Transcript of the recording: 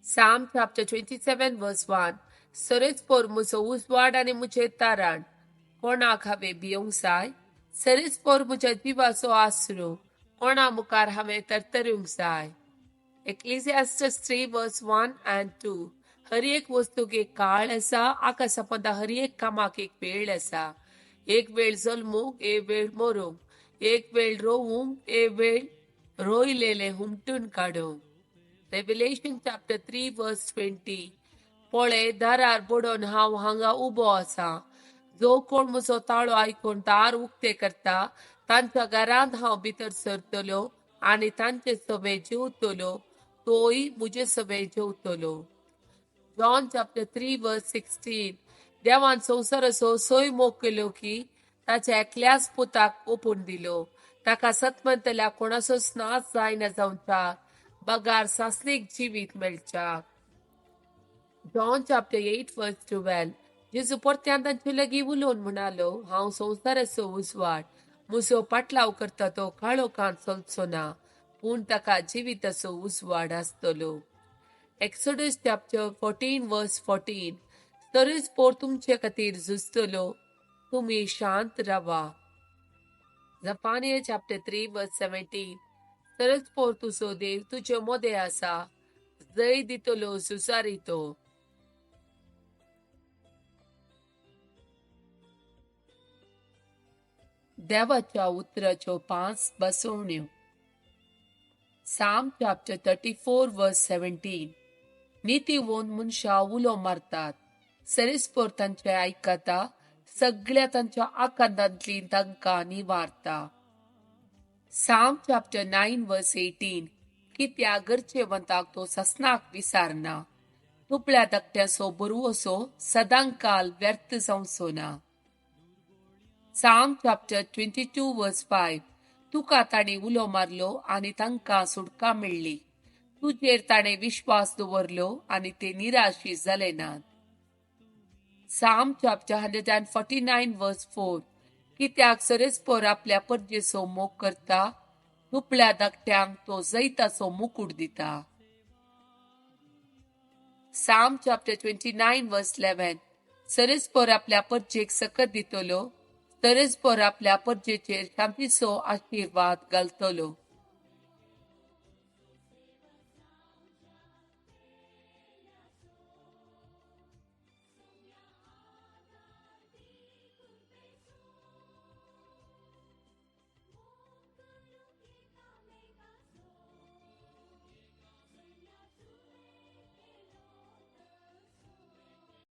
Psalm chapter 27 verse 1. सरेच पोर म्हजो उजवाड आनी म्हजें तारण, कोणाक हांवें भियोंक जाय? सरेच पोर म्हज्या जिवाचो आसरो, कोणा मुखार हांवें तरतरूंक जाय? Ecclesiastes 3 verse 1 and 2. हर एक वस्तूक एक काळ आसा, आकाशा पोंदा हर एक कामाक एक वेळ आसा. एक वेळ जल्मूंक, एक वेळ मरूंक, एक वेळ रोवूंक, एक वेळ रोयलेलें हुमटून काडूंक. Revelation chapter 3 verse 20. पळय, दारार बडोवन हांव हांगा उबो आसा. जो कोण म्हजो ताळो आयकून दार उक्तें करता तांच्या घरांत हांव भितर सरतलो आनी तांचे सवे जेवतलो, तोय म्हजे सवे जेवतलो. John chapter 3 verse 16. देवान संवसाराचो सोय मोग केलो की ताच्या एकल्याच पुताक ओपून दिलो, ताका सतमंतल्या कोणाचोच नाश जायना जावच्या बगार सासणीक जिवीत मेळच्या. John chapter 8 verse 12. जेजू परत्यान तांचे लागीं उलोवन म्हणालो, हांव संवसाराचो उजवाड, म्हजो पाटलाव करता तो काळोखांत चलचो ना, पूण ताका जिविताचो उजवाड आसतलो. Exodus chapter 14 verse 14. तरीच पोर तुमचे खातीर झुजतलो, तुमी शांत रावा. Zephaniah chapter 3 verse 17. तरच पोर तुजो देव तुजे मोदे आसा, जय दितलो झुजारी तो. देवाच्या उतराच्यो 5 बसवण्यो. Psalm chapter 34 verse 17. नितीवंत मनशां उलो मारतात, सरेस्पोर तांचे आयकता, सगळ्या तांच्या आकांतांतली तांकां निवारता. Psalm chapter 9 verse 18. कित्या गरजेवंताक तो ससनाक विसारना, दुबळ्या धाकट्याचो बरवसो सदांकाल व्यर्थ जावचो ना. Psalm chapter 22 verse 5. तुका ताणें उलो मारलो आनी तांकां सुटका मेळ्ळी, तुजेर ताणें विश्वास दवरलो आनी ते निराशी जाले नात. Psalm chapter 149 verse 4. कित्याक सरेस्पोर आपल्या परजेचो मोग करता, दुबळ्या धाकट्यांक तो जैताचो मुकूट दिता. Psalm chapter 29 verse 11. सरेस्पोर आपल्या परजेक सकत दितलो, तरच पोर आपल्या परजेचेर शांतीचो आशिर्वाद घालतलो.